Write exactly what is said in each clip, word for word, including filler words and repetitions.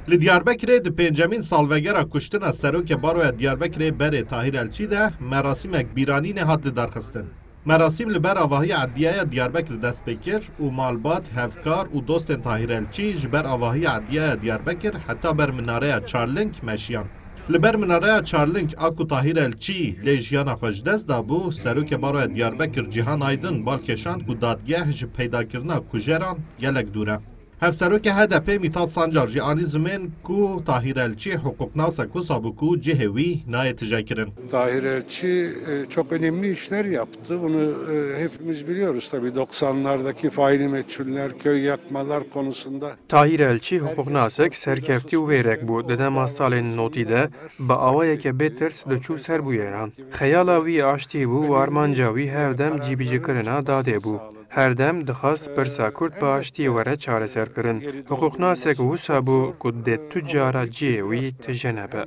Li Diyarbekirê di pêncemîn salvegera kuştina Serokê Baroya Diyarbekirê berê Tahîr Elçî de merasîmek bîranînê hat lidarxistin. Merasîm li ber avahiya Edliyeya Diyarbekir dest pê kir û malbat, hevkar û dostên Tahîr Elçî ji ber avahiya Edliyeya Diyarbekir heta ber Minareya Çarlink meşiyan. Li ber Minareya Çarlink a ku Tahîr Elçî lê jiyana xwe ji dest dabû, Serokê Baroya Diyarbekir Cihan Aydin bal kêşand ku dadgeh ji peydakirina kujeran gelek dûr e. Hevserokê H D P Mithat Sancar jî anî zimên ku Tahîr Elçî hiqûqnasek wisa bû ku cihê wî nayê tijekirin. Tahir Elçi e, çok önemli işler yaptı. Bunu e, hepimiz biliyoruz tabii. Doksanlardaki faili meçhuller, köy yakmalar konusunda Tahîr Elçî hiqûqnasek serkeftî û wêrek bû. Di dema salên notî de bi awayeke bêtirs diçû ser bûyeran. Xeyala wî aştî bû û armanca wî her dem cîbicîkirina dadê bû. Her dem dixwest pirsa Kurd bi aştiyê were çareserkirin. Hiqûqnasek wisa bû ku dê tu cara cihê wî tije nebe.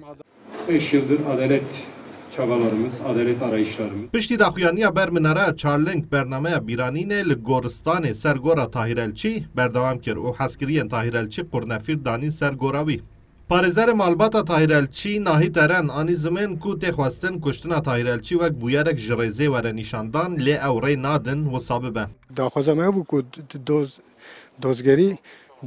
Beş yıldır adalet çabalarımız, adalet arayışlarımız. Piştî daxuyaniya ber Minareya Çarlink bernameya bîranînê li goristanê ser gora Tahîr Elçî berdewam kir û hezkiriyên Tahîr Elçî qurnefîr danîn ser gora wî. Parêzerê malbata Tahîr Elçî Nahît Eren anî zimên ku tê xwestin kuştina Tahîr Elçî wek bûyerek ji rêzê were nîşandan, lê ew rê nadin wisa bibe. Daxwaza me bû ku d-, d-, doz, dozgerî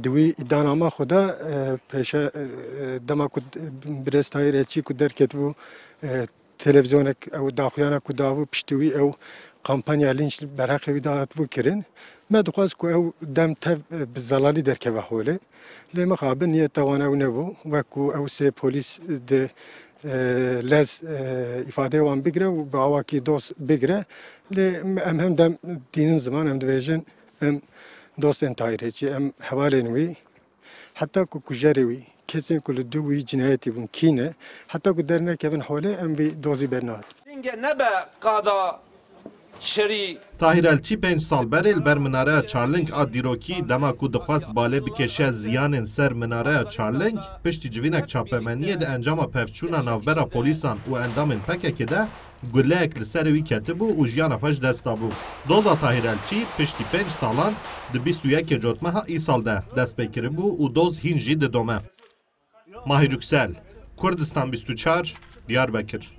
di wî îddianama xwe de e, pêşe e, e, dema ku d-, birêz Tahîr Elçî ku derketibû e, televîzyonek ew daxuyana ku dabû piştî wî ew kampanya lînç berheqê wî datibû kirin. Me dixwest ku ew dem tev e, bi zelalî derkeve holê. Lê mixabin niyeta wan ew nebû. Wek ku ew sê polîs di e, lez e, îfadeyê wan bigire û bi awakî doz bigire. Lê em hem dem dînin ziman em dibêjin em dostên Tahîr Elçî, em hevalên wî. Heta ku kujerê wî, kesên ku li dû wî cinayetî bûn, kî ne, heta ku dernekevin holê em vî dozî bernadin. Dingê nebe qada şerî. Tahîr Elçî pênc sal berê li ber Minareya Çarlink a dîrokî, dema ku dixwest balê bikêşe ziyanên ser Minareya Çarlink, piştî civînek çapemeniyê di encama pevçûna navbera polîsan û endamên P K K de guleyek li serê wî ketibû û jiyana xwe ji dest dabû. Doza Tahîr Elçî piştî pênc salan di bîst û yekê Cotmeha îsal de dest pê kiribû û doz hîn jî didome. Mahir Yüksel, Kurdistan bîst û çar, Diyarbekir.